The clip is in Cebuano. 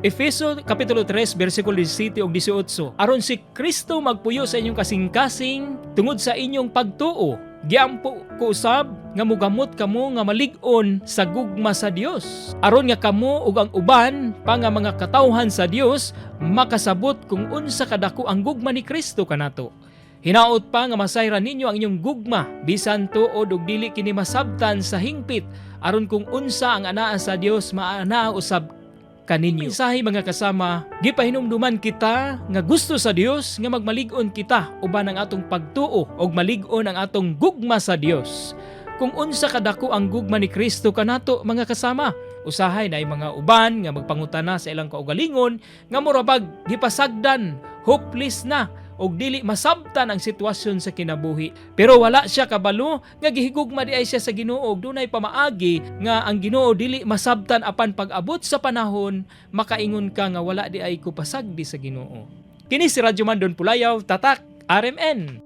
Efeso kapitulo 3 bersikulo 17 ug 18. Aron si Kristo magpuyo sa inyong kasing-kasing tungod sa inyong pagtuo. Giampo ko usab nga mugamot kamo nga malig-on sa gugma sa Dios. Aron nga kamo ug ang uban pa nga mga katawhan sa Dios makasabot kung unsa kadako ang gugma ni Kristo kanato. Hinaot pa nga masayran ninyo ang inyong gugma bisan tuod ug dili kini masabtan sa hingpit, aron kung unsa ang anaa sa Dios maanaa usab kaninyo. Mensahe, mga kasama, gipahinumduman kita nga gusto sa Dios nga magmalig-on kita uban ang atong pagtuo ug malig-on ang atong gugma sa Dios. Kung unsa kadako ang gugma ni Kristo kanato, mga kasama, usahay na mga uban nga magpangutana sa ilang kaugalingon nga murabag gipasagdan, hopeless na og dili masabtan ang sitwasyon sa kinabuhi. Pero wala siya kabalo nga gihigugma di ay siya sa Ginoo ug dunay pamaagi nga ang Ginoo dili masabtan, apan pag-abot sa panahon makaingon ka nga wala di ay ko pasagdi sa Ginoo. Kini si Radyo Man Don Pulayaw, Tatak RMN.